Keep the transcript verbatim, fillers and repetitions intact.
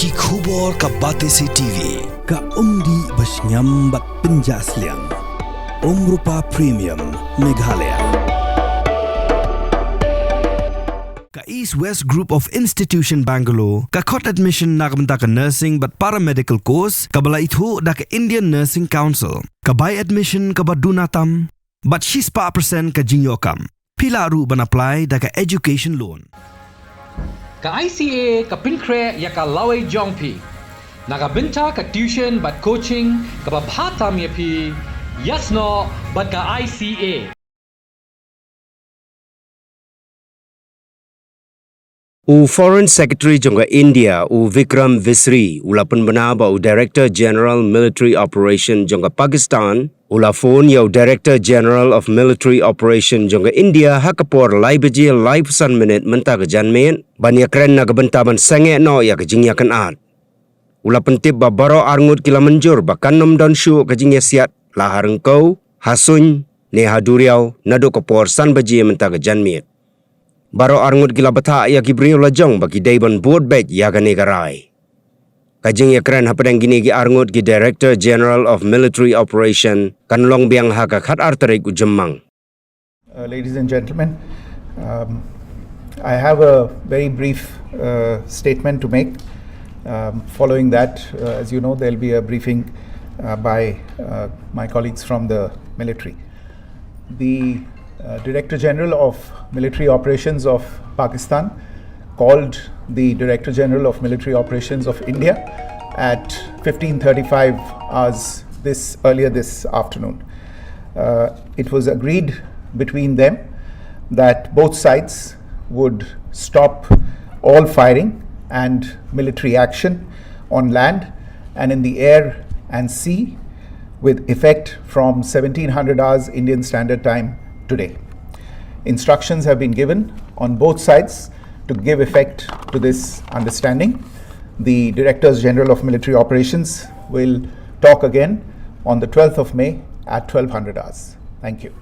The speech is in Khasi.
Ki khubor ka Batesi T V, ka umdih ba shngiam bad pynjah sliang. Umrupa Premium, Meghalaya. Ka East West Group of Institution Bangalore, ka khot admission na ka bynta ka nursing bad paramedical course, kaba la ithuh da ka Indian Nursing Council, ka bai admission kaba duna tam, bad shispah percent ka jingïoh kam. Phi lah ruh ban apply da ka education loan. Ka I C A ka pynkhreh ïa ka lawei jong phi. Na ka bynta ka tuition bad coaching kaba bha tam ïa phi, ïasnoh bad ka I C A. U Foreign Secretary jong ka India, u Vikram Misri, u la pynbna ba u Director General Military Operation jong ka Pakistan, u la phone ïa u Director General of Military Operation jong ka India ha ka por lai baje laiphew san minit mynta ka janmiet, ban ïakren na ka bynta ban sangeh noh ïa ka jingïakynad. U la pyntip ba baroh arngut ki la mynjur ba kan ym don shuh ka jingïasiat, la ha ryngkew, ha suiñ, ne ha duriaw, naduh ka por san baje mynta ka janmiet. Baroh arngut ki la bthah ïa ki briew lajong ba ki dei ban bud beit ïa kane ka rai. Ka jingïakren hapdeng kine ki arngut ki Director General of Military Operation kan long biang ha ka khatar tarik u Jymmang. Uh, ladies and gentlemen, um, I have a very brief uh, statement to make. Um, following that, uh, as you know, there'll be a briefing uh, by uh, my colleagues from the military. The uh, Director General of Military Operations of Pakistan called the Director General of Military Operations of India at fifteen thirty-five hours this earlier this afternoon. Uh, it was agreed between them that both sides would stop all firing and military action on land and in the air and sea with effect from seventeen hundred hours Indian Standard Time today. Instructions have been given on both sides to give effect to this understanding. The Directors General of Military Operations will talk again on the twelfth of May at twelve hundred hours. Thank you.